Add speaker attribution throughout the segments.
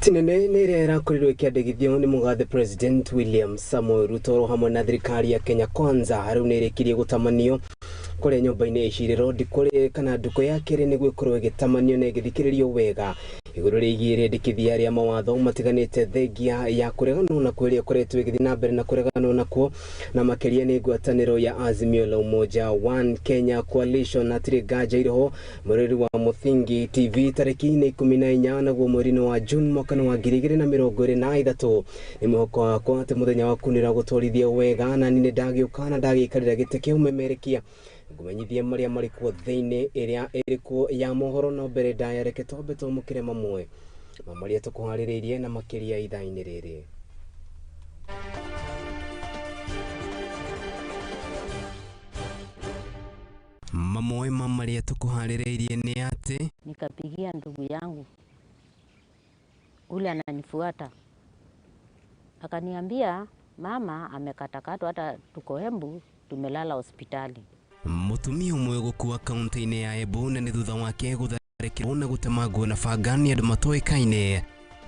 Speaker 1: Tinene nĩ ĩrĩa ĩrakorirwo ĩkĩandĩkithio nĩ mũgathe President William Samoei Ruto hamwe na thirikari ya Kenya Kwanza rĩu nĩ ĩrĩkirie gũtamanio kũrĩa nyũmba-inĩ ya icirĩro ndikũrĩ kana ndukũ ya kerĩ nĩguo ĩkorwo ĩgĩtamanio na ĩgĩthikĩrĩrio wega igũrũ rĩgiĩ rĩendekithia rĩa mawatho matiganĩte thengia ya kũreganwo nakuo ĩrĩa ĩkoretwo ĩgĩthiĩ na mbere na kũreganwo nakuo na makĩria nĩ ngwatanĩro ya Azimio la Umoja One Kenya Coalition. Hatirĩ nganja irĩho mwĩrori wa Mũthingi TV tarĩki-inĩ 14 naguo mweri-inĩ wa June mwaka wa 2023. Nĩ mwĩhoko wakwa atĩ mũthenya waku nĩ ũragũtwarithia wega na niĩ nĩ ndagĩũka na ndagĩikarĩra gĩtĩ kĩa ũmemerekia ngũmenyithie marĩa marĩ kuo thĩinĩ ĩrĩa ĩrĩ kuo ya mohoro. No mbere ndaya reke twambe twamũkĩre mamwe ma marĩa tũkũharĩrĩirie na makĩria ithaa-inĩ rĩrĩ. Mamwe ma marĩa tũkũharĩrĩirie nĩ atĩ
Speaker 2: nikapigia ndugu yangu ule ananifuata akaniambia mama amekatakatwa, hata tuko Embu tumelala hospitali.
Speaker 1: Mũtumia ũmwe gũkua kaunti-inĩ ya Embu na nĩ thutha wake gũtharĩkĩrwo na gũtemangwo na banga nĩ andũ matoĩkaine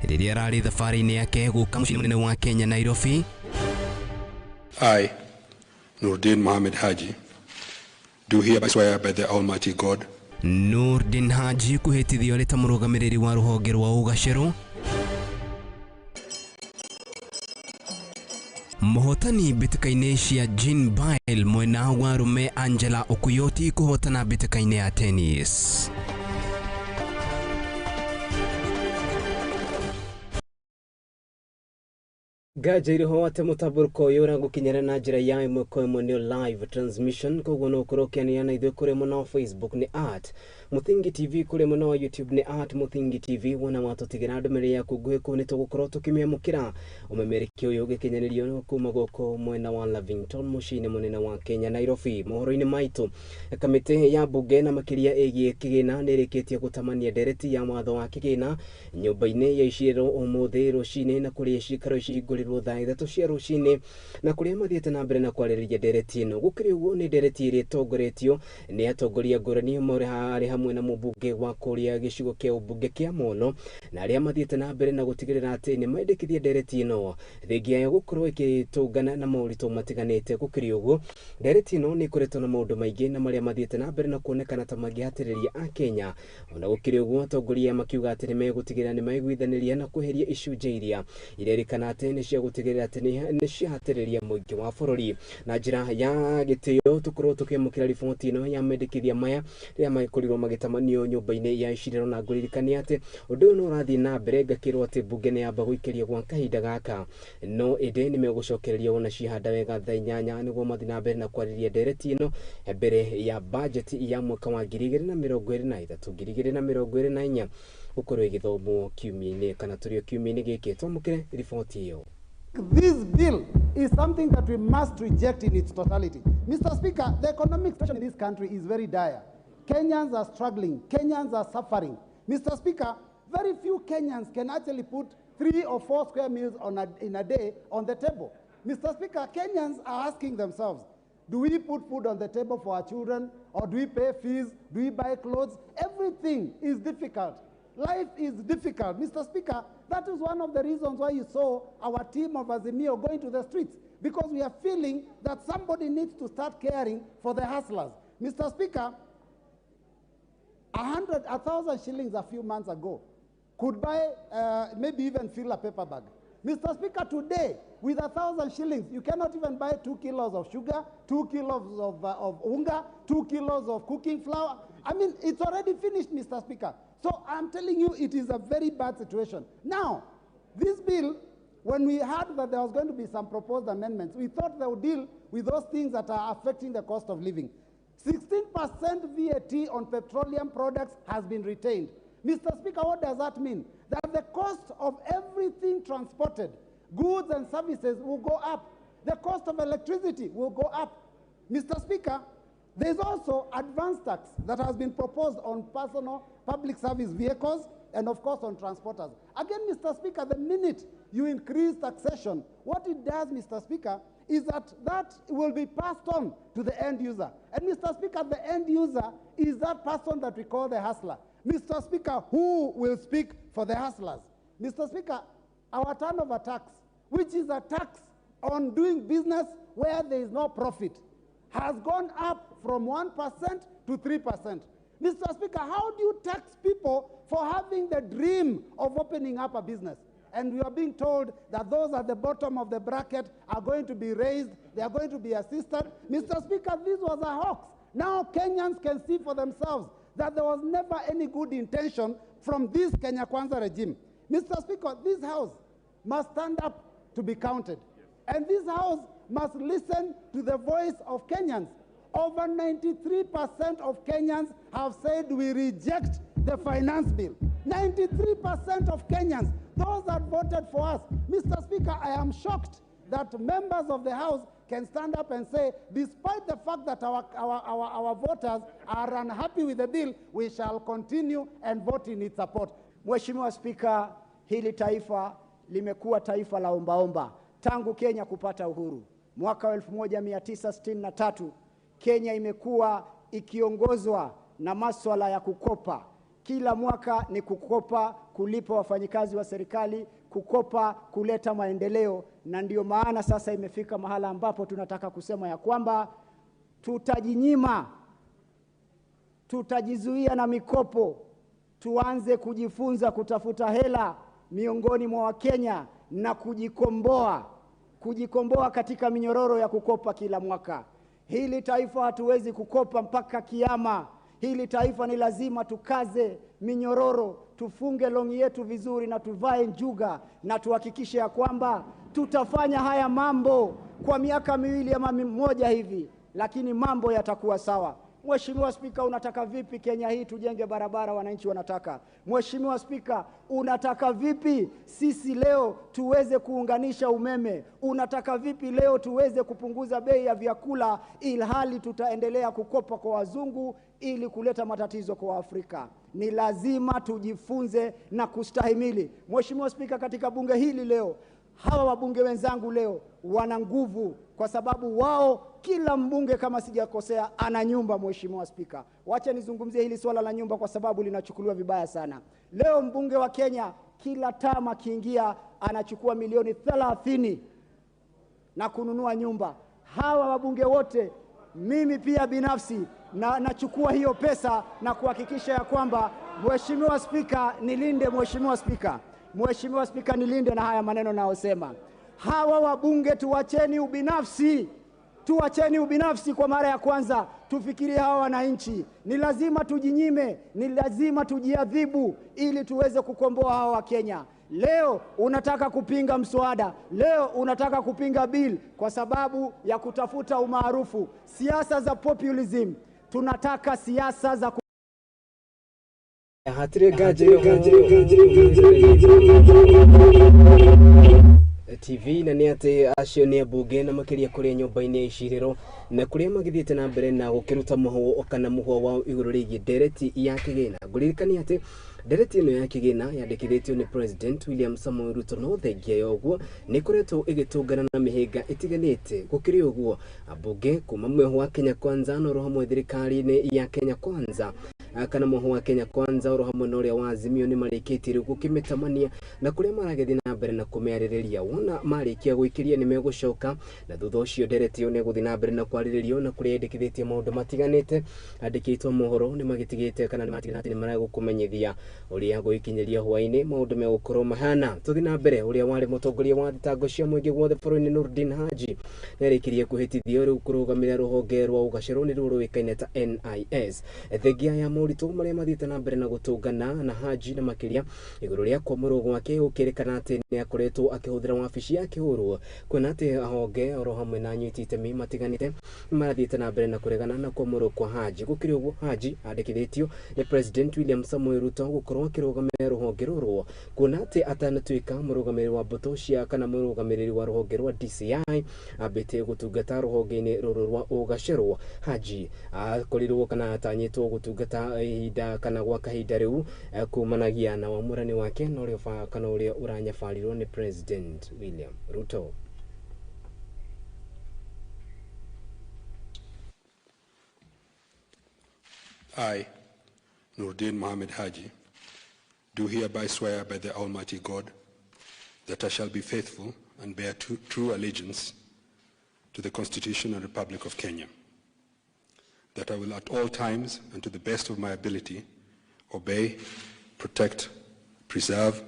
Speaker 1: rĩrĩa ararĩ thabarĩ-inĩ yake gũka mũciĩ mũnene wa Kenya Nairobi.
Speaker 3: I, Nurdin Mohammed Haji, do hereby swear by the Almighty God.
Speaker 1: Nurdin Haji kũhĩtithio arĩ ta mũrũgamĩrĩri wa rũhonge rwa ũgacerũ. Mũhotani mbĩtĩka-inĩ cia Jean Bail mwena wa rume Angela Okuyoti kũhotana mbĩtĩka-inĩ ya tennis. Nganja irĩho atĩ mũtambũrũko ũyũ ũragũkinyĩra na njĩra ya ĩmwe kwa ĩmwe nĩ live transmission, koguo no ũkorwo ũkĩanĩrĩra na ithuĩ kũrĩa mwena wa Facebook nĩ at Mũthingi TV, kũrĩa mwena wa YouTube nĩ at Mũthingi TV. Wona watũtigĩra ndũmĩrĩri yaku nguhĩ kũu nĩ tũgũkorwo tũkĩmĩamũkĩra. Ũmemerekia ũyũ ũgĩkinyanĩrio kuma gũkũ mwena wa Lavington mũciĩ-inĩ mũnene wa Kenya Nairobi. Mohoro-inĩ maitũ, kamĩtĩ ya mbunge na makĩria ĩgiĩ kĩgĩna nĩ ĩrĩkĩtie gũtamania ndereti ya watho wa kĩgĩna nyũmba-inĩ ya icirĩro ũmũthĩ rũcinĩ, na kũrĩa cikaro icihingũrĩrwo thaa 3 cia rũcinĩ na kũrĩa mathiĩte na mbere na kwarĩrĩria ndereti ĩno. Gũkĩrĩ ũguo nĩ ndereti ĩrĩa ĩtongoretio nĩ atongoria ngũrani marĩ hamwe na mũmbunge wa kũrĩa gĩcigo kĩa ũmbunge kĩa Mono, na arĩa mathiĩte na mbere na gũtigĩrĩra atĩ nĩ mendekithia ndereti ĩno thengia ya gũkorwo ĩgĩtũngana na moritũ matiganĩte. Gũkĩrĩ ũguo ndereti ĩno nĩ ĩkoretwo na maũndũ maingĩ na marĩa mathiĩte na mbere na kuonekana ta mangĩhatĩrĩria Akenya. Ona gũkĩrĩ ũguo atongoria makiuga atĩ nĩ megũtigĩrĩra nĩ maiguithanĩria na kweheria icunjĩ iria irerĩkana atĩ nĩ cia gũtigĩrĩra atĩ nĩ ciahatĩrĩria mũingĩ wa bũrũri. Na njĩra ya gĩtĩo tũkorwo tũkĩamũkĩra riboti ĩno ya mendekithia maya rĩrĩa magĩkorirwo magĩtamanio nyũmba-inĩ ya icirĩro, na ngũririkania atĩ ũndũ ũyũ nĩ ũrathiĩ na mbere ngakĩrwo atĩ mbunge nĩ yamba gũikĩrio gwa kahinda gaka, no ĩndĩ nĩ megũcokereria wona cihanda wega thaa 8 nĩguo mathiĩ na mbere na kwarĩria ndereti ĩno mbere ya bajeti ya mwaka wa 2023 2024 gũkorwo ĩgĩthomwo kiumia-inĩ kana tũrĩ o kiumia-inĩ gĩkĩ. Twamũkĩre riboti ĩyo.
Speaker 4: This bill is something that we must reject in its totality. Mr. Speaker, the economic situation in this country is very dire. Kenyans are struggling. Kenyans are suffering. Mr. Speaker, very few Kenyans can actually put 3 or 4 square meals in a day on the table. Mr. Speaker, Kenyans are asking themselves, do we put food on the table for our children? Or do we pay fees? Do we buy clothes? Everything is difficult. Life is difficult. Mr. Speaker, that is one of the reasons why you saw our team of Azimio going to the streets, because we are feeling that somebody needs to start caring for the hustlers. Mr. Speaker, 1,000 shillings a few months ago could buy, maybe even fill a paper bag. Mr. Speaker, today, with 1,000 shillings, you cannot even buy 2 kilos of sugar, 2 kilos of unga, 2 kilos of cooking flour. I mean, it's already finished, Mr. Speaker. So I'm telling you, it is a very bad situation. Now, this bill, when we heard that there was going to be some proposed amendments, we thought they would deal with those things that are affecting the cost of living. 16% VAT on petroleum products has been retained. Mr. Speaker, what does that mean? That the cost of everything transported, goods and services, will go up. The cost of electricity will go up. Mr. Speaker, there's also advance tax that has been proposed on personal public service vehicles and, of course, on transporters. Again, Mr. Speaker, the minute you increase taxation, what it does, Mr. Speaker, is that that will be passed on to the end user. And, Mr. Speaker, the end user is that person that we call the hustler. Mr. Speaker, who will speak for the hustlers? Mr. Speaker, our turnover tax, which is a tax on doing business where there is no profit, has gone up from 1% to 3%. Mr. Speaker, how do you tax people for having the dream of opening up a business? And we are being told that those at the bottom of the bracket are going to be raised, they are going to be assisted. Mr. Speaker, this was a hoax. Now Kenyans can see for themselves that there was never any good intention from this Kenya Kwanza regime. Mr. Speaker, this house must stand up to be counted. And this house must listen to the voice of Kenyans. Over 93% of Kenyans have said we reject the finance bill. 93% of Kenyans, those that voted for us. Mr. Speaker, I am shocked that members of the House can stand up and say, despite the fact that our voters are unhappy with the bill, we shall continue and vote in its support.
Speaker 5: Mheshimiwa Spika, hili taifa limekuwa taifa la ombaomba tangu Kenya kupata uhuru. Mwaka wa 1963 Kenya imekuwa ikiongozwa na maswala ya kukopa. Kila mwaka ni kukopa kulipa wafanyikazi wa serikali, kukopa kuleta maendeleo, na ndio maana sasa imefika mahala ambapo tunataka kusema ya kwamba tutajinyima, tutajizuia na mikopo, tuanze kujifunza kutafuta hela miongoni mwa Wakenya na kujikomboa katika minyororo ya kukopa kila mwaka. Hili taifa hatuwezi kukopa mpaka kiama. Hili taifa ni lazima tukaze minyororo, tufunge longi yetu vizuri na tuvae njuga na tuhakikishe ya kwamba tutafanya haya mambo kwa miaka miwili ama mmoja hivi, lakini mambo yatakuwa sawa. Mheshimiwa Spika, unataka vipi Kenya hii tujenge barabara wananchi wanataka? Mheshimiwa Spika, unataka vipi sisi leo tuweze kuunganisha umeme? Unataka vipi leo tuweze kupunguza bei ya vyakula ilhali tutaendelea kukopa kwa wazungu ili kuleta matatizo kwa Afrika? Ni lazima tujifunze na kustahimili. Mheshimiwa Spika, katika bunge hili leo, hawa wabunge wenzangu leo wana nguvu kwa sababu wao kila mbunge kama sijakosea ana nyumba. Mheshimiwa Spika, wacha nizungumzie hili swala la nyumba kwa sababu linachukuliwa vibaya sana. Leo mbunge wa Kenya kila tama akiingia anachukua milioni 30 na kununua nyumba. Hawa wabunge wote, mimi pia binafsi na nachukua hiyo pesa na kuhakikisha ya kwamba Mheshimiwa Spika nilinde, Mheshimiwa Spika, Mheshimiwa Spika nilinde na haya maneno naosema. Hawa wabunge tuwacheni ubinafsi. Tuacheni ubinafsi kwa mara ya kwanza, tufikirie hawa wananchi. Ni lazima tujinyime, ni lazima tujiadhibu ili tuweze kukomboa hawa wa Kenya. Leo unataka kupinga mswada, leo unataka kupinga bill kwa sababu ya kutafuta umaarufu. Siasa za populism, tunataka siasa za
Speaker 1: Hatirĩ nganja TV na nĩ atĩ acio nĩ ambunge na makĩria kũrĩa nyũmba-inĩ ya icirĩro na kũrĩa magĩthiĩte na mbere na gũkĩruta mũhũo kana mũhũa wao igũrũ rĩgiĩ ndereti ya kĩgĩna. Ngũririkania atĩ ndereti ĩno ya kĩgĩna yandĩkithĩtio nĩ President William Samoei Ruto, no thengia ya ũguo nĩ ĩkoretwo ĩgĩtũngana na mĩhĩnga ĩtiganĩte. Gũkĩrĩ ũguo, ambunge kuma mwena wa Kenya Kwanza na oro hamwe thirikari-inĩ ya Kenya Kwanza kana mwoho wa Kenya Kwanza oro hamwe na ũrĩa wa Azimio nĩ marĩkĩtie rĩu gũkĩmĩtamania na kũrĩa maragĩthiĩ na mbere na kũmĩarĩrĩria. Wona marĩkia gũikĩria nĩ megũcoka na thutha ũcio ndereti ĩyo nĩ ĩgũthiĩ na mbere na kwarĩrĩrio na kũrĩa yendekithĩtie maũndũ matiganĩte. Andĩkĩtwo mohoro nĩ magĩtigĩte kana nĩ matigĩte nĩ maragũkũmenyithia ũrĩa gũikinyĩria hwaĩ-inĩ maũndũ megũkorwo mahana. Tũthiĩ na mbere, ũrĩa warĩ mũtongoria wa thitango cia mũingĩ guothe bũrũri-inĩ Nurdin Haji nĩarĩkirie kwĩhĩtithio rĩu kũrũgamĩrĩra rũhonge rwa ũgacerwo nĩruo rũĩkaine ta NIS. Thengia ya moritũ marĩa mathiĩte na mbere na gũtũngana na Haji na makĩria igũrũ rĩa kwamũrwo gwake, gũkĩrĩkana atĩ nĩakoretwo akĩhũthĩra wabici ya kĩhũrwo kuona atĩ honge oro hamwe na anyiti itemi matiganĩte marathiĩte na mbere na kũregana na kwamũrwo kwa Haji. Gũkĩrĩ ũguo, Haji andĩkithĩtio nĩ President William Samoei Ruto gũkorwo akĩrũgamĩrĩra rũhonge rũrũ kuona atĩ atanatuĩka mũrũgamĩrĩri wa mbũtũ cia kana mũrũgamĩrĩri wa rũhonge rwa DCI ambĩte gũtungata rũhonge-inĩ rũrũ rwa ũgacerwo. Haji akorirwo kana atanyĩtwo gũtungata ihinda kana gwa kahinda rĩu kumanagia na wamũrani wake na ũrĩa kana ũrĩa ũranyabarirwo nĩ President William Ruto.
Speaker 3: I, Nurdin Mohammed Haji, do hereby swear by the Almighty God that I shall be faithful and bear true allegiance to the Constitution and Republic of Kenya, that I will at all times and to the best of my ability obey, protect, preserve,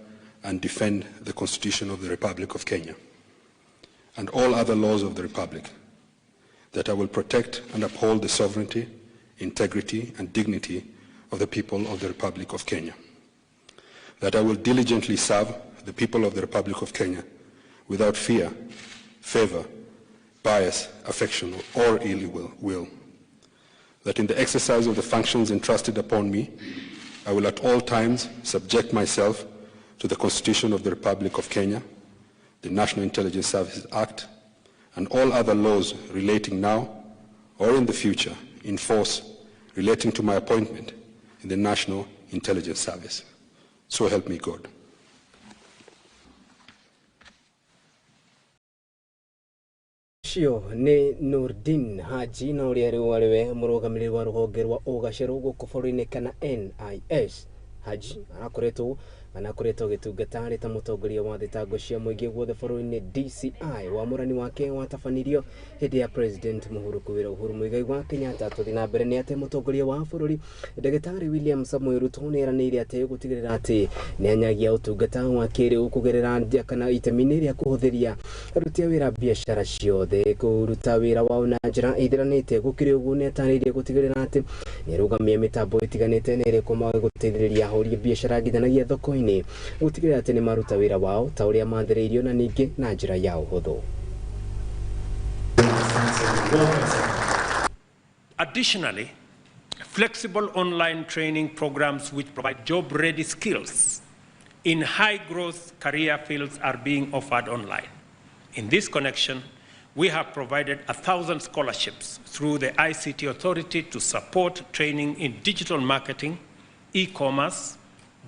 Speaker 3: and defend the Constitution of the Republic of Kenya and all other laws of the Republic, that I will protect and uphold the sovereignty, integrity, and dignity of the people of the Republic of Kenya, that I will diligently serve the people of the Republic of Kenya without fear, favor, bias, affection, or ill will, that in the exercise of the functions entrusted upon me, I will at all times subject myself to the Constitution of the Republic of Kenya, the National Intelligence Services Act, and all other laws relating now or in the future in force relating to my appointment in the National Intelligence Service. So help me God.
Speaker 1: Ũcio nĩ Nurdin Haji na ũrĩa rĩu arĩ we mũrũgamĩrĩri wa rũhonge rwa ũgacerũ gũkũ bũrũri-inĩ kana NIS. Haji arakoretwo kana akoretwo agĩtungata arĩ ta mũtongoria wa thitango cia mũingĩ guothe bũrũri-inĩ DCI. Wamũrani wake watabanirio hĩndĩ ya President Mũhuru Kĩwĩra Uhuru Muigai wa Kenyatta. Tũthiĩ na mbere nĩ atĩ mũtongoria wa bũrũri Ndagĩtarĩ William Samoei Ruto nĩ eranĩire atĩ gũtigĩrĩra atĩ nĩ anyagia ũtungata wa kĩrĩu kũgerera kana itemi-inĩ rĩa kũhũthĩria aruti a wĩra biacara ciothe kũruta wĩra wao na njĩra ĩthiranĩte. Gũkĩrĩ ũguo nĩ atarĩirie gũtigĩrĩra atĩ nĩ arũgamia mĩtambo ĩtiganĩte na ĩrĩa gũteithĩrĩria ahũri biacara nginyanagia thoko-inĩ gũtigĩrĩra atĩ nĩ maruta wĩra wao ta ũrĩa mathĩrĩirio na ningĩ na njĩra ya ũhũthũ.
Speaker 6: Additionally, flexible online training programs which provide job-ready skills in high-growth career fields are being offered online. In this connection, we have provided 1,000 scholarships through the ICT Authority to support training in digital marketing, e-commerce,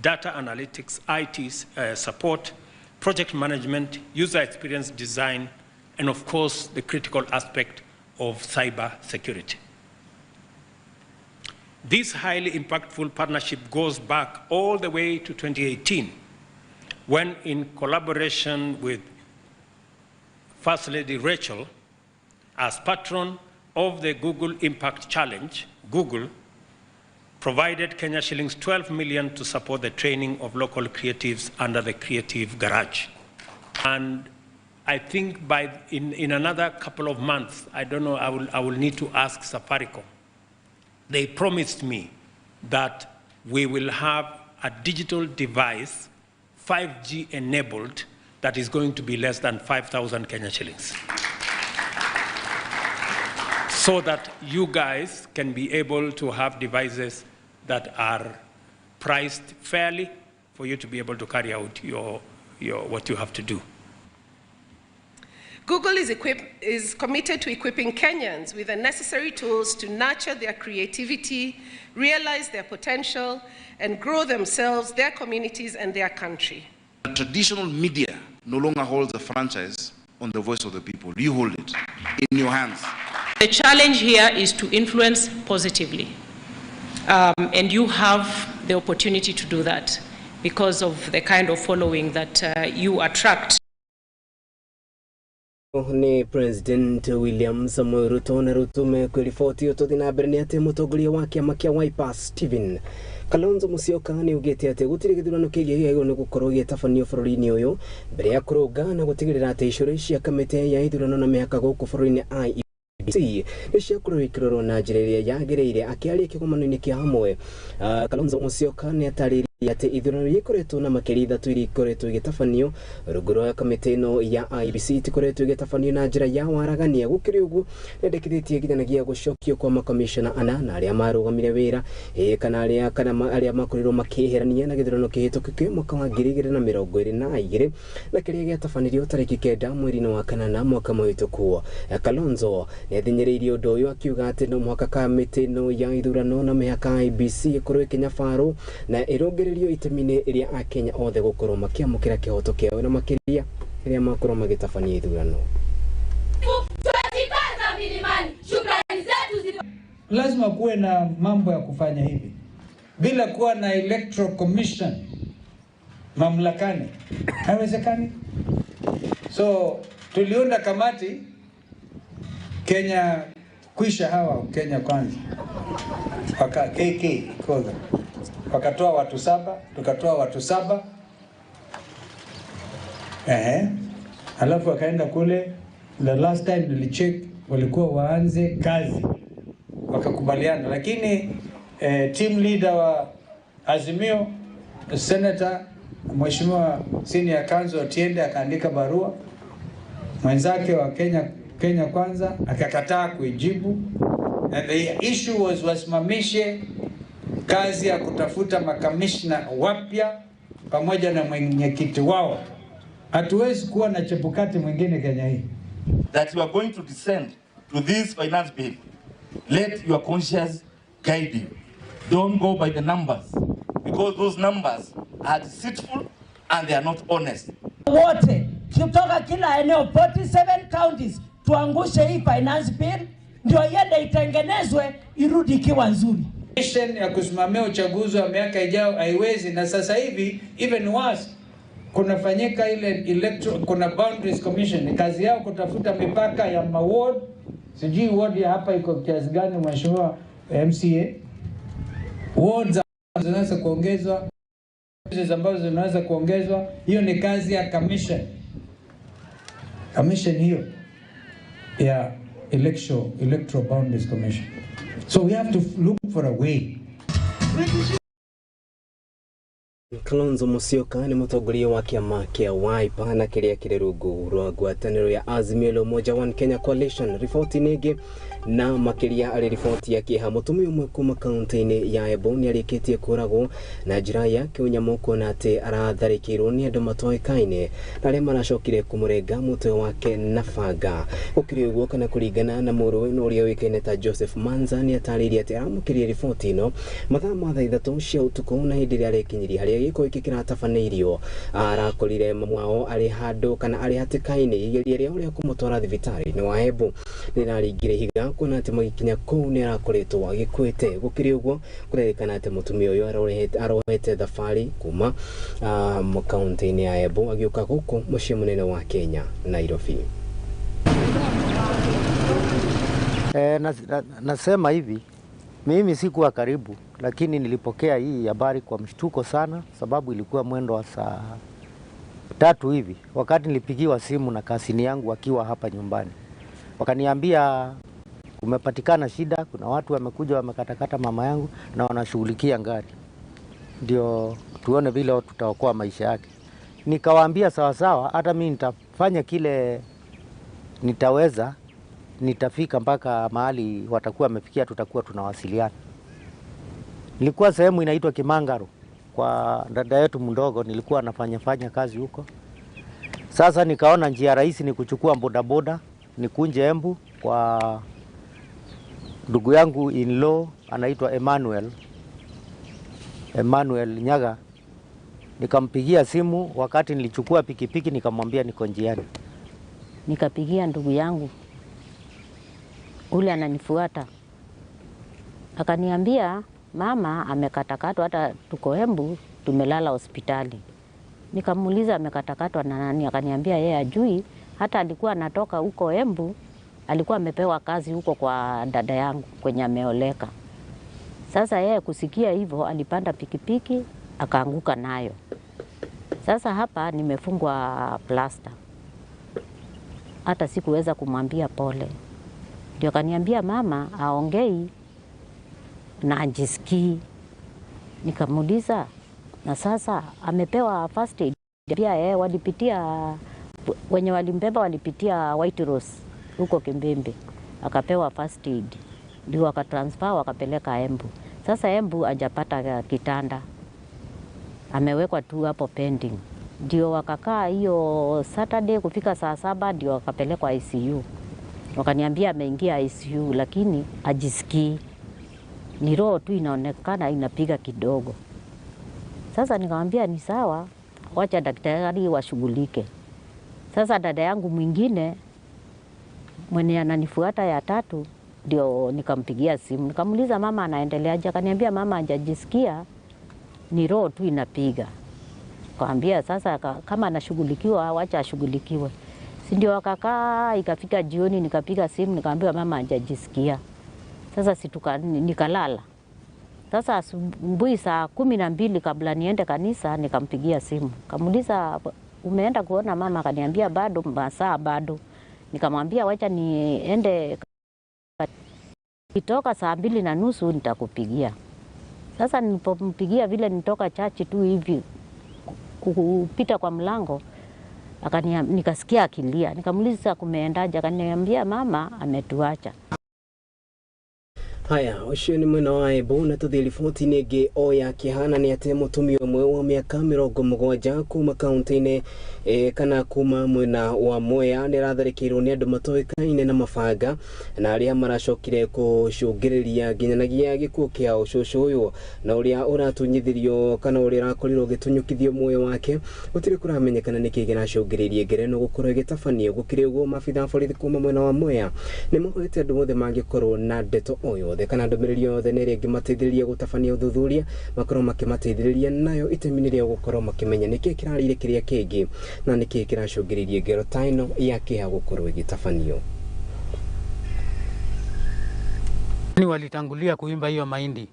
Speaker 6: data analytics, IT support, project management, user experience design, and of course, the critical aspect of cyber security. This highly impactful partnership goes back all the way to 2018, when in collaboration with First Lady Rachel, as patron of the Google Impact Challenge, Google provided Kenya shillings 12 million to support the training of local creatives under the Creative Garage. And I think by in another couple of months, I don't know, I will need to ask Safaricom. They promised me that we will have a digital device, 5G enabled, that is going to be less than 5,000 Kenya shillings. So that you guys can be able to have devices that are priced fairly for you to be able to carry out your what you have to do.
Speaker 7: Google is committed to equipping Kenyans with the necessary tools to nurture their creativity, realize their potential, and grow themselves, their communities, and their country.
Speaker 8: Traditional media no longer holds a franchise on the voice of the people. You hold it in your hands.
Speaker 9: The challenge here is to influence positively, and you have the opportunity to do that because of the kind of following that you attract.
Speaker 1: Ni President William Samoei Ruto na Ruto mekwiriboti tuthi na mbere ni ati mutongoria wa kiama kia Wiper Stephen Kalonzo Musyoka ni ugite ati gutiri githurano kĩgiĩ gĩagĩrĩirwo nĩ gũkorwo gĩgĩtabanio bũrũri-inĩ ũyũ mbere ya kũrũnga na gũtigĩrĩra atĩ icũrĩ cia kamĩtĩ ya ithurano na mĩhaka gũkũ bũrũri-inĩ IEBC nĩ ciakorwo ikĩrorwo na njĩra ĩrĩa yagĩrĩire. Akĩaria kĩgomano-inĩ kĩa hamwe, Kalonzo Musyoka nĩ atarĩirie atĩ ithurano iria ikoretwo na makĩria ithatũ iria ikoretwo igĩtabanio rungu rwa kamĩtĩ ĩno ya IEBC itikoretwo igĩtabanio na njĩra ya waragania. Gũkĩrĩ ũguo nĩendekithĩtie nginyanagia gũcokio kwa makamishona ana na arĩa marũgamire wĩra kana arĩa makorirwo makĩeherania na gĩthurano kĩhĩtũku kĩa mwaka wa 2022 na kĩrĩa gĩatabanirio tarĩki 9 mweri-inĩ wa kanana mwaka mũhĩtũku. Kalonzo nĩathinyĩrĩirie ũndũ ũyũ akiuga atĩ no mũhaka kamĩtĩ ĩno ya ithurano na mĩhaka IEBC ĩkorwo ĩkĩnyabarwo na ĩrũngĩrĩrio itemi-inĩ rĩa akenya othe gũkorwo makĩamũkĩra kĩhoto kĩao na makĩria rĩrĩa makorwo magĩtabania ithurano.
Speaker 10: Lazima kuwe na mambo ya kufanya hivi. Bila kuwa na Electoral Commission
Speaker 6: mamlakani. Haiwezekani. So tuliunda kamati Kenya kwisha, hawa Kenya Kwanza waka KK kodha, wakatoa watu 7, tukatoa watu 7. Alafu wakaenda kule, the last time nilicheck walikuwa waanze kazi, wakakubaliana, lakini team leader wa Azimio Senator Mheshimiwa Senior Counsel Otiende akaandika barua, mwenzake wa Kenya Kwanza akakataa kuijibu, and the issue was wasimamishe kazi ya kutafuta makamishna wapya pamoja na mwenyekiti wao. Hatuwezi kuwa na Chebukati mwingine Kenya hii.
Speaker 8: That you are going to descend to this finance bill. Let your conscience guide you. Don't go by the numbers, because those numbers are deceitful and they are not honest.
Speaker 10: Wote kutoka kila eneo 47 counties tuangushe hii finance bill ndio iende itengenezwe irudi ikiwa nzuri.
Speaker 6: Mission ya kusimamia uchaguzi wa miaka ijayo haiwezi, na sasa hivi even worse kunafanyika ile electoral, kuna boundaries commission, kazi yao kutafuta mipaka ya maward. Sijui ward ya hapa iko kiasi gani, mheshimiwa MCA. Wards zinaweza kuongezwa, ambazo zinaweza kuongezwa, hiyo ni kazi ya commission. Commission hiyo ya Electoral Boundaries Commission. So we have to look for a way.
Speaker 1: Kalonzo Musyoka ni mũtongoria wa kĩama kĩa Wiper na kĩrĩa kĩrĩ rungu rwa ngwatanĩro ya Azimio la Umoja One Kenya Coalition. Riboti-inĩ ĩngĩ na makĩria arĩ riboti ya kĩeha, mũtumia ũmwe kuma kaunti-inĩ ya Embu nĩ arĩkĩtie kũragwo na njĩra ya kĩũnyamũ kuona atĩ aratharĩkĩirwo nĩ andũ matoĩkaine na arĩa maracokire kũmũrenga mũtwe wake na banga. Gũkĩrĩ ũguo kana kũringana na mũrũwe na ũrĩa ũĩkaine ta Joseph Manza nĩ atarĩirie atĩ aramũkĩrire riboti ĩno mathaa ma thaa 3 cia ũtukũ na hĩndĩ ĩrĩa arekinyirie harĩa gĩko gĩkĩ kĩratabanĩirio arakorire mamu wao arĩ handũ kana arĩ hatĩka-inĩ. Igeria rĩao rĩa kũmũtwara thibitarĩ-inĩ wa Embu nĩraringire ihiga kuona atĩ magĩkinya kũu nĩ arakoretwo agĩkuĩte. Gũkĩrĩ ũguo kũrerĩkana atĩ mũtumia ũyũ arohete thabarĩ kuma kaunti-inĩ ya Embu agĩũka gũkũ mũciĩ mũnene wa Kenya, Nairobi.
Speaker 11: Nasema hivi, mimi sikuwa karibu, lakini nilipokea hii habari kwa mshtuko sana, sababu ilikuwa mwendo wa saa 3 hivi wakati nilipigiwa simu na kasini yangu akiwa hapa nyumbani. Wakaniambia kumepatikana shida, kuna watu wamekuja wamekatakata mama yangu na wanashughulikia ngari, ndio tuone vile tutaokoa maisha yake. Nikawaambia sawa sawa, hata mimi nitafanya kile nitaweza, nitafika mpaka mahali watakuwa wamefikia, tutakuwa tunawasiliana. Nilikuwa sehemu inaitwa Kimangaro kwa dada yetu mdogo, nilikuwa nafanya kazi huko. Sasa nikaona njia rahisi ni kuchukua bodaboda nikunje Embu kwa ndugu yangu in law anaitwa Emmanuel Nyaga. Nikampigia simu wakati nilichukua pikipiki, nikamwambia niko njiani.
Speaker 2: Nikapigia ndugu yangu ule ananifuata, akaniambia mama amekatakatwa, hata tuko Embu tumelala hospitali. Nikamuuliza amekatakatwa na nani? Akaniambia yeye ajui, hata alikuwa anatoka huko Embu, alikuwa amepewa kazi huko kwa dada yangu kwenye ameoleka. Sasa yeye kusikia hivyo alipanda pikipiki akaanguka nayo. Sasa hapa nimefungwa plaster. Hata sikuweza kumwambia pole. Ndio akaniambia mama aongei na ajisikii. Nikamuuliza na sasa amepewa first aid. Pia yeye walipitia, wenye walimbeba walipitia White Rose huko Kimbembe, akapewa first aid, ndio wakatransfer wakapeleka Embu. Sasa Embu hajapata kitanda, amewekwa tu hapo pending. Ndio wakakaa hiyo Saturday kufika saa 7 ndio wakapelekwa ICU. Wakaniambia ameingia ICU lakini ajisikii, ni roho tu inaonekana inapiga kidogo. Sasa nikamwambia ni sawa, wacha daktari washughulike. Sasa dada yangu mwingine mwenye ananifuata ya tatu ndio nikampigia simu, nikamuuliza mama anaendeleaje? Akaniambia mama hajajisikia, ni roho tu inapiga. Kaambia sasa kama anashughulikiwa wacha ashughulikiwe. Si ndio wakakaa, ikafika jioni nikapiga simu nikaambiwa mama hajajisikia. Sasa nikalala. Sasa asubuhi saa 12 kabla niende kanisa nikampigia simu. Kamuuliza umeenda kuona mama? Akaniambia bado, masaa bado. Nikamwambia wacha niende, kitoka saa 2:30 nitakupigia. Sasa nilipompigia vile nitoka chachi tu hivi kupita kwa mlango, nikasikia akilia. Nikamuuliza kumeendaje? Akaniambia mama ametuacha.
Speaker 1: Haya, ucio ni mwena wa Embu na tuthie riboti-inĩ ĩngĩ o ya kĩhana nĩ atĩ mũtumia ũmwe wa mĩaka 70 kuma kaunti-inĩ kana kuma mwena wa Mwea nĩ aratharĩkĩirwo nĩ andũ matoĩkaine na mabanga na arĩa maracokire kũcũngĩrĩria nginyanagia gĩkuũ kĩa ũcũcũ ũyũ na ũrĩa ũratunyithirio kana ũrĩa ũrakorirwo ũgĩtunyũkithio muoyo wake gũtirĩ kũramenyekana nĩkĩ kĩracũngĩrĩirie ngereno gũkorwo ĩgĩtabanio. Gũkĩrĩ ũguo maabitha a borithi kuma mwena wa Mwea nĩ mahoete andũ othe mangĩkorwo na ndeto o yothe kana ndũmĩrĩri yothe nĩ ĩrĩa ĩngĩmateithĩrĩria gũtabania ũthuthuria makorwo makĩmateithĩrĩria nayo itemi-inĩ rĩa gũkorwo makĩmenya nĩkĩ kĩrarĩire kĩrĩa kĩngĩ na nĩkĩ kĩracũngĩrĩirie ngero ta ĩno ya kĩeha gũkorwo ĩgĩtabanio.
Speaker 12: Ni walitangulia kuimba hiyo mahindi.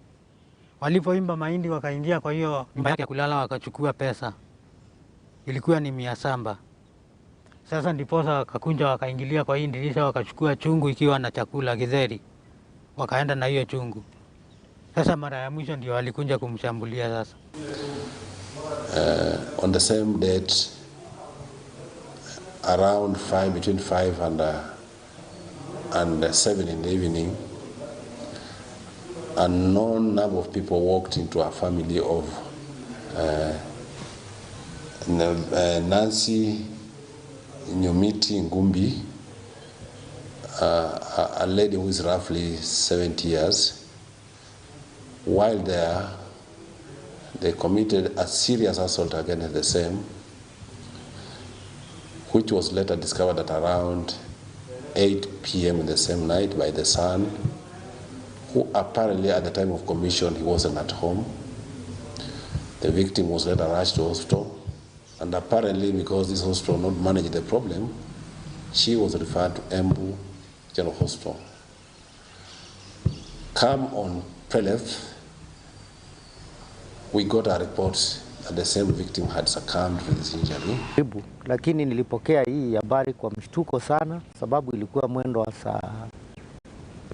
Speaker 12: Walipoimba mahindi wakaingia kwa hiyo nyumba yake ya kulala wakachukua pesa. Ilikuwa ni 700. Sasa ndiposa wakakunja wakaingilia kwa hii dirisha wakachukua chungu ikiwa na chakula githeri. Wakaenda na hiyo chungu. Sasa mara ya mwisho ndio walikunja kumshambulia sasa.
Speaker 13: On the same date around 5, between 5 and 7 in the evening, a unknown number of people walked into a family of Nancy Nyomiti Ngumbi, a lady who is roughly 70 years. While there, they committed a serious assault against the same, which was later discovered at around 8 p.m. in the same night by the son, who apparently at the time of commission, he wasn't at home. The victim was later rushed to hospital, and apparently because this hospital not managed the problem, she was referred to Embu General Hospital. Come on 12th, we got a report that the same victim had succumbed to this injury.
Speaker 11: Lakini nilipokea hii habari kwa mshtuko sana, sababu ilikuwa mwendo wa saa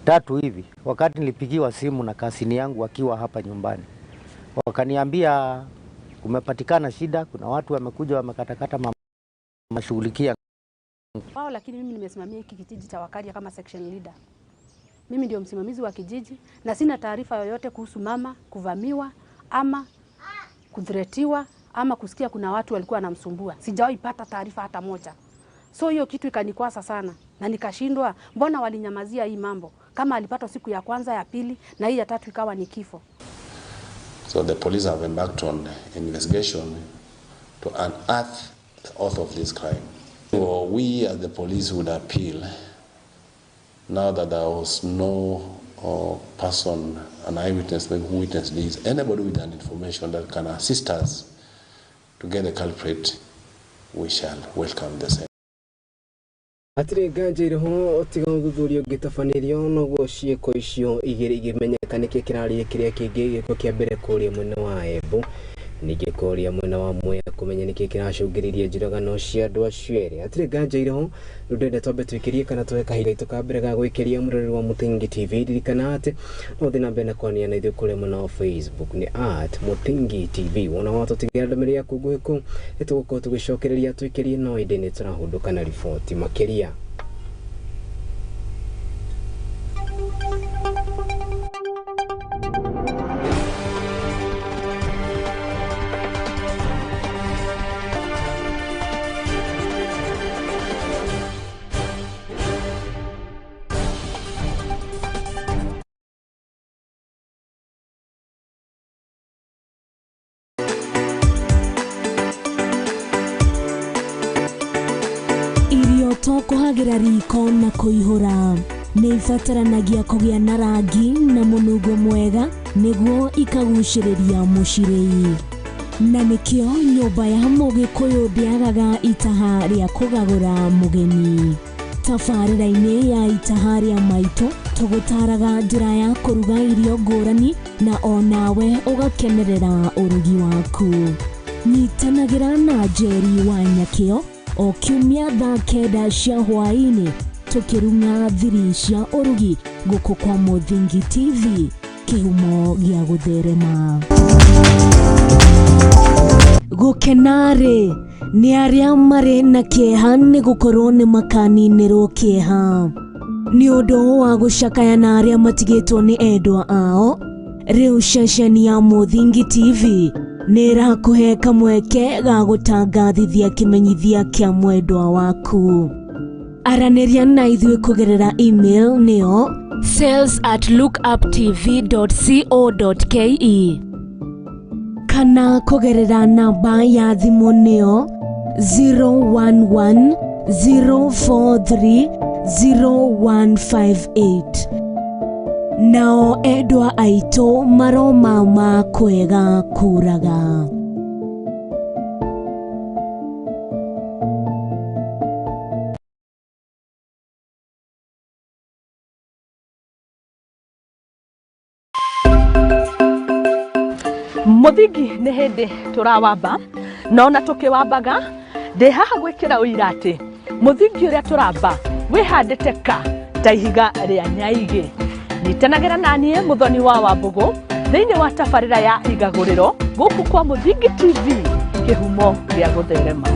Speaker 11: 3 hivi. Wakati nilipigiwa simu na kasini yangu akiwa hapa nyumbani, wakaniambia kumepatikana shida, kuna watu wamekuja wamekatakata mashughulikia
Speaker 14: wao. Lakini mimi nimesimamia hiki kijiji cha Wakaria kama section leader. Mimi ndio msimamizi wa kijiji na sina taarifa yoyote kuhusu mama kuvamiwa ama kudhretiwa ama kusikia kuna watu walikuwa wanamsumbua. Sijawahi pata taarifa hata moja. So hiyo kitu ikanikwasa sana na nikashindwa, mbona walinyamazia hii mambo? Kama alipatwa siku ya kwanza, ya pili na hii ya tatu ikawa ni kifo.
Speaker 13: So the police have embarked on investigation to unearth the author of this crime. So we as the police would appeal, now that there was no person, an eyewitness maybe who witnessed this, anybody with an information that can assist us to get the culprit, we shall welcome the same.
Speaker 1: Hatirĩ nganja ĩrĩho tiga ũthuthuria ũngĩtabanĩrio noguo ciĩko icio igĩrĩ igĩmenyeka nĩkĩ kĩrarĩire kĩrĩa kĩngĩ. Gĩko kĩa mbere kũrĩa mwena wa Embu, ningĩ kũrĩa mwena wa Mwea kũmenya nĩkĩ kĩracũngĩrĩria njũragano cia andũ acio erĩ. Hatirĩ nganja ĩrĩho rĩu ndĩrenda twambe twĩkĩrie kana tuoe kahinda gaitũ ka mbere ga gwĩkĩria mũroreri wa Mũthingi TV. Ririkana atĩ no ũthiĩ na mbere na kwaria na ithuĩ kũrĩa mwena wa Facebook nĩ @Mũthingi TV. Wona watũtigĩra ndũmĩrĩri yaku nguhĩ kũu nĩtũgũkorwo tũgĩcokereria twĩkĩrie, no ĩndĩ nĩtũrahũndũka na riboti makĩria.
Speaker 15: Kuhagira riko na kuihura nĩ ibataranagia kũgĩa na rangi na mũnungo mwega nĩguo ikagucĩrĩria mũcirĩi. Na nĩkĩo nyũmba ya Mũgĩkũyũ ndĩagaga itaha rĩa kũgagũra mũgeni. Tabarĩra-inĩ ya itaha rĩa maitũ tũgũtaraga njĩra ya kũruga irio ngũrani na onawe ũgakenerera ũrugi waku. Nyitanagĩra na Njeri wa Nyakĩo o kiumia thaa 9 cia hwaĩ-inĩ tũkĩrung'a thiri cia ũrugi gũkũ kwa Mũthingi TV, kĩhumo gĩa gũtherema. Gũkena-rĩ nĩ arĩa marĩ na kĩeha nĩ gũkorwo nĩ makaninĩrwo kĩeha. Nĩ ũndũ wa gũcakaya na arĩa matigĩtwo nĩ endwa ao, rĩu ceceni ya Mũthingi TV nĩ ĩrakũhe kamweke ga gũtangathithia kĩmenyithia kĩa mwendwa waku. Aranĩria na ithuĩ kũgerera email nĩyo sales@lookuptv.co.ke kana kũgerera namba ya thimũ nĩyo 011 043 0158. Nao endwa aitũ maromama kwega kũraga.
Speaker 16: Mũthingi nĩ hĩndĩ tũrawamba na ona tũkĩwambaga ndĩ haha gwĩkĩra ũira atĩ mũthingi ũrĩa tũramba wĩhandĩte ka ta ihiga rĩa nyaigĩ. Nyitanagĩra na niĩ Mũthoni wa Wambũgũ thĩinĩ wa tabarĩra ya Igagũrĩro gũkũ kwa Mũthingi TV, kĩhumo gĩa gũtherema.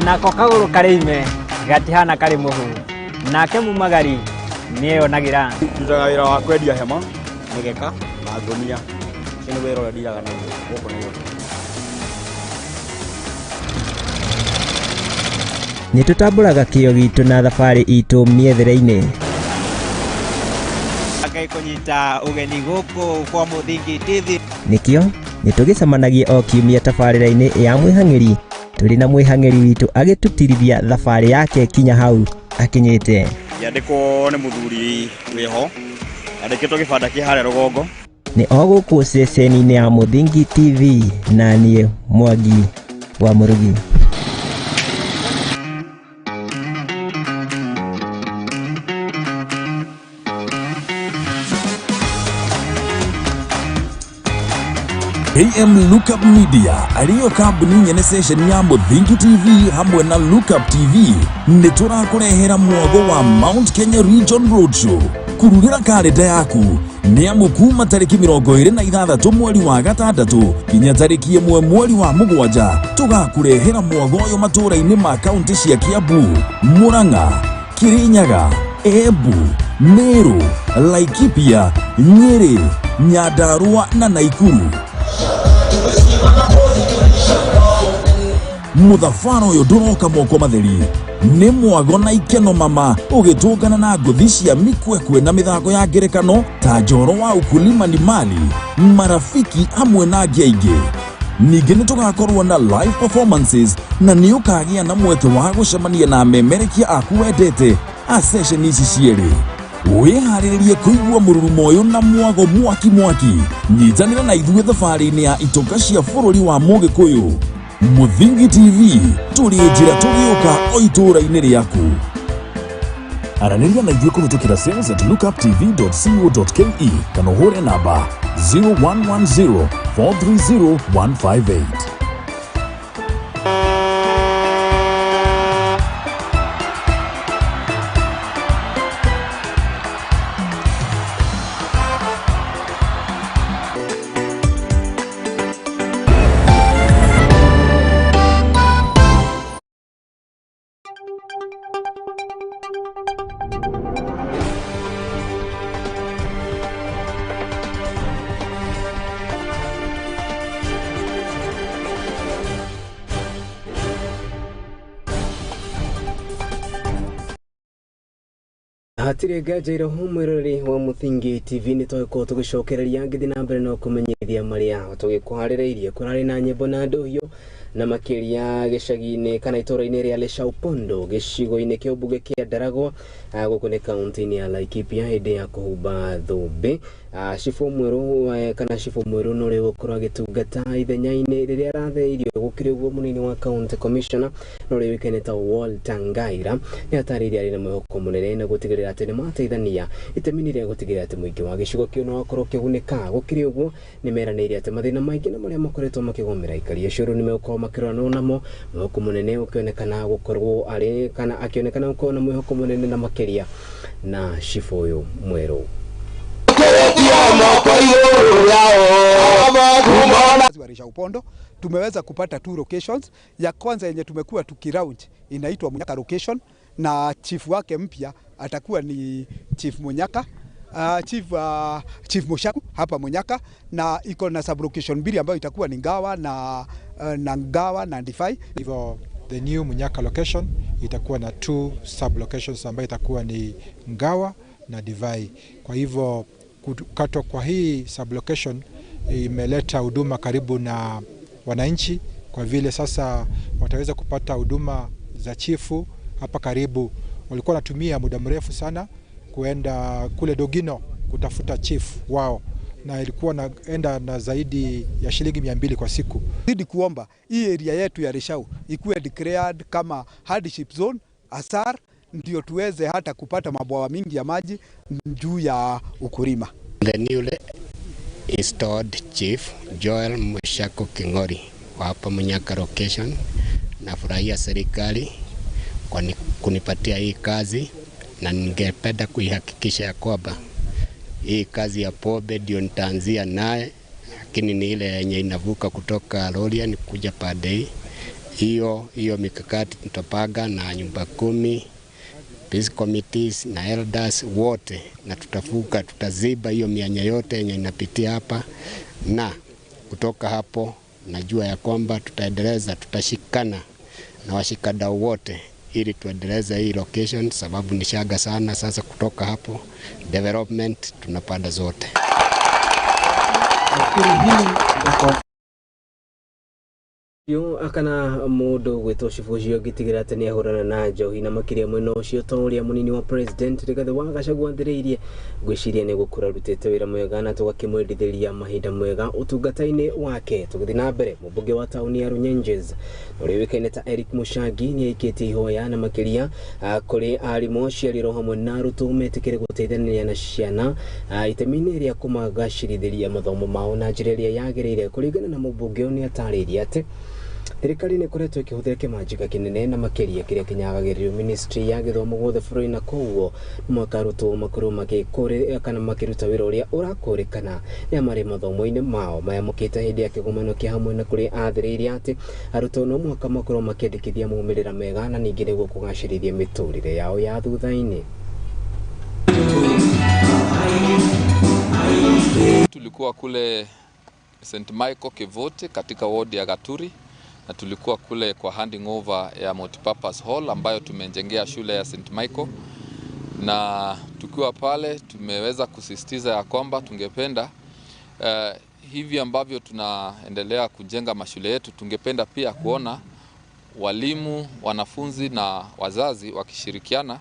Speaker 17: Nako kagũrũ karĩ ime gatihana karĩ mũhu, nake mumagari nĩeyonagĩra.
Speaker 18: Ndutaga wĩra wa kwendia hema, mĩgeka na ngũnia. Ũcio nĩ wĩra ũrĩa ndiraga naguo gũkũ Nairobi.
Speaker 19: Nĩ tũtambũraga kĩo gitũ na thabarĩ itũ mĩethere-inĩ.
Speaker 17: Ngai kũnyita ũgeni gũkũ kwa Mũthingi TV.
Speaker 19: Nĩkĩo nĩ tũgĩcemanagia o kiumia tabarĩra-inĩ ya mwĩhang'ĩri tũrĩ na mwĩhang'ĩri witũ agĩtũtirithia thabarĩ yake kinya hau akinyĩte.
Speaker 18: Ngĩandĩkwo nĩ mũthuri wĩho, andĩkĩtwo gĩbanda kĩ harĩa rũgongo.
Speaker 19: Nĩ o gũkũ ceceni-inĩ ya Mũthingi TV na niĩ Mwangi wa Mũrugi.
Speaker 20: AM Lookup Media ariyo kambuni nyene session ya Mũthingi TV hamwe na Lookup TV nĩ tũrakũrehera mwago wa Mount Kenya Region Roadshow. Kururĩra karenda yaku nĩ amu kuma tarĩki 26 mweri wa 6 nginya tarĩki 1 mweri wa 7 tũgakũrehera mwago ũyũ matũũra-inĩ ma kaunti cia Kiambu, Murang'a, Kirinyaga, Embu, Meru, Laikipia, Nyeri, Nyandarua na Naikuru. Mũthabara ũyũ ndũroka moko matheri nĩ mwago na ikeno mama ũgĩtũngana na ngũthi cia mikwekwe na mĩthako ya ngerekano ta njoro wa ukulima ni mali, marafiki hamwe na angĩ aingĩ. Ningĩ nĩ tũgakorwo na live performances na nĩ ũkagĩa na mweke wa gũcemania na amemerekia aku wendete a session ici cierĩ. Wĩharĩrĩrie kũigua mũrurumo ũyũ na mwago mwaki mwaki. Nyitanĩra na ithuĩ thabarĩ-inĩ ya itoka cia bũrũri wa Mũgĩkũyũ. Mũthingi TV tũrĩ njĩra tũgĩũka o itũũra-inĩ rĩaku. Aranĩria na ithuĩ kũhĩtũkĩra sales@lookuptv.co.ke kana ũhũre namba 0110 430 158.
Speaker 1: Hatirĩ nganja iroho mwĩroreri wa Mũthingi TV nĩ tũgĩkorwo tũgĩcokereria ngĩthiĩ na mbere na kũmenyithia marĩa tũgĩkũharĩrĩirie. Kũrarĩ na nyĩmbo na ndũhiũ na makĩria gĩcagi-inĩ kana itũũra-inĩ rĩa Leshaupondo gĩcigo-inĩ kĩa ũmbunge kĩa Ndaragwa gũkũ nĩ kaunti-inĩ ya Laikipia hĩndĩ ya kũhumba thũmbĩ. Cibũ mwerũ kana cibũ mwerũ nĩ ũrĩa ũgũkorwo agĩtungata ithenya-inĩ rĩrĩa arathĩrĩirio. Gũkĩrĩ ũguo mũnini wa county commissioner na ũrĩa ũĩkaine ta Walter Ngaira nĩ atarĩirie arĩ na mwĩhoko mũnene na gũtigĩrĩra atĩ nĩ mateithania itemi-inĩ rĩa gũtigĩrĩra atĩ mũingĩ wa gĩcigo kĩu nĩ wakorwo ũkĩgunĩka. Gũkĩrĩ ũguo nĩ meranĩire atĩ mathĩna maingĩ na marĩa makoretwo makĩgũmĩra aikari acio rĩu nĩ megũkorwo makĩrorana namo, mwĩhoko mũnene ũkĩonekana gũkorwo arĩ kana akĩonekana gũkorwo na mwĩhoko mũnene na makĩria na cibũ ũyũ mwerũ.
Speaker 21: Upondo tumeweza kupata 2 locations. Ya kwanza yenye tumekuwa tukiround inaitwa Munyaka location, na chief wake mpya atakuwa ni Chief Munyaka, Chief Mushaku hapa Munyaka, na iko na sub location mbili ambayo itakuwa ni Ngawa na Ngawa na Ndifai.
Speaker 22: Hivyo the new Munyaka location itakuwa na 2 sub locations ambayo itakuwa ni Ngawa na Divai. Kwa hivyo kukatwa kwa hii sub location imeleta huduma karibu na wananchi, kwa vile sasa wataweza kupata huduma za chifu hapa karibu. Walikuwa wanatumia muda mrefu sana kuenda kule Dogino kutafuta chief wao, na ilikuwa naenda na zaidi ya shilingi 200 kwa siku.
Speaker 21: Zidi kuomba hii area yetu ya Reshau ikuwe declared kama hardship zone asar, ndio tuweze hata kupata mabwawa mingi ya maji juu ya ukulima.
Speaker 23: The newly installed chief Joel Mushako Kingori wa hapa Munyaka location, nafurahia serikali kwa kunipatia hii kazi, na ningependa kuihakikisha ya kwamba hii kazi ya pombe ndio nitaanzia naye, lakini ni ile yenye inavuka kutoka Lorian kuja pande hiyo. Hiyo mikakati tutapanga na nyumba 10, peace committees na elders wote, na tutafuka, tutaziba hiyo mianya yote yenye inapitia hapa, na kutoka hapo najua ya kwamba tutaendeleza, tutashikana na washikadau wote ili tuendeleze hii location, sababu ni shaga sana. Sasa kutoka hapo development tunapanda zote.
Speaker 1: Yo akana mundu gwitwo cibũ ũcio ngĩtigĩra atĩ nĩahũrana na njohi na makĩria mwena ũcio ta ũrĩa mũnini wa president Rigathĩ wa Gachagua athĩrĩirie. Ngwĩciria nĩ gũkũra arutĩte wĩra mwega na tũgakĩmwendithĩria mahinda mega ũtungata-inĩ wake. Tũgĩthiĩ na mbere, mũmbunge wa taũni ya Runyenjes ũrĩa ũĩkaine ta Eric Mũchangi nĩ aikĩtie ihoya na makĩria kũrĩ arimũ, aciari o hamwe na arutwo metĩkĩre gũteithania na ciana itemi-inĩ rĩa kũmagacĩrithĩria mathomo mao na njĩra ĩrĩa yagĩrĩire. Kũringana na mũmbunge ũyũ nĩ atarĩirie atĩ thirikari nĩ ĩkoretwo ĩkĩhũthĩra kĩmanjĩka kĩnene na makĩria kĩrĩa kĩnyagagĩrĩrio ministry ya gĩthomo guothe bũrũri, na koguo mwaka arutwo makorwo makĩkũrĩ kana makĩruta wĩra ũrĩa ũrakũrĩkana nĩ marĩ mathomo-inĩ mao. Mayamũkĩte hĩndĩ ya kĩgomano kĩa hamwe na kũrĩa athĩrĩirie atĩ arutwo no mũhaka makorwo makĩandĩkithia maumĩrĩra mega na ningĩ nĩguo kũgacĩrithia mĩtũrĩre yao ya thutha-inĩ.
Speaker 24: Tulikuwa kule St. Michael Kivote katika ward ya Gaturi, na tulikuwa kule kwa handing over ya multipurpose hall ambayo tumejengea shule ya St. Michael, na tukiwa pale tumeweza kusisitiza ya kwamba tungependa hivi ambavyo tunaendelea kujenga mashule yetu, tungependa pia kuona walimu, wanafunzi na wazazi wakishirikiana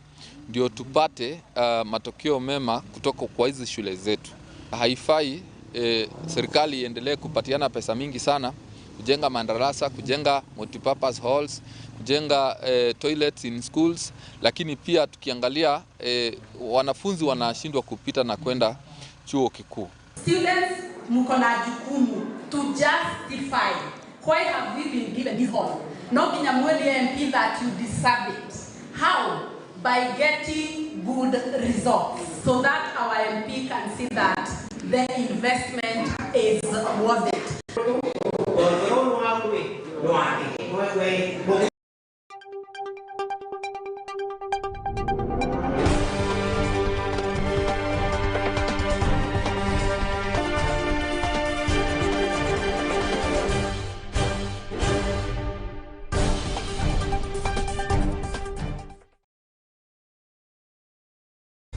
Speaker 24: ndio tupate matokeo mema kutoka kwa hizi shule zetu. Haifai serikali iendelee kupatiana pesa mingi sana kujenga madarasa, kujenga multipurpose halls, kujenga toilets in schools, lakini pia tukiangalia wanafunzi wanashindwa kupita na kwenda chuo kikuu.
Speaker 25: Students, mko na jukumu to justify why have we been given this hall. No nginya mweli MP that you deserve it. How? By getting good results so that our MP can see that the investment is worth it.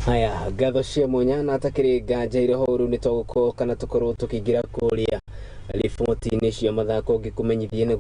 Speaker 1: Haya, ngatho cia mwanya na atakĩrĩ nganja irĩ ho rĩu nĩ tũgũkorwo kana tũkorwo tũkĩingĩra kũrĩa riboti-inĩ cia mathako ngĩkũmenyithie nĩguo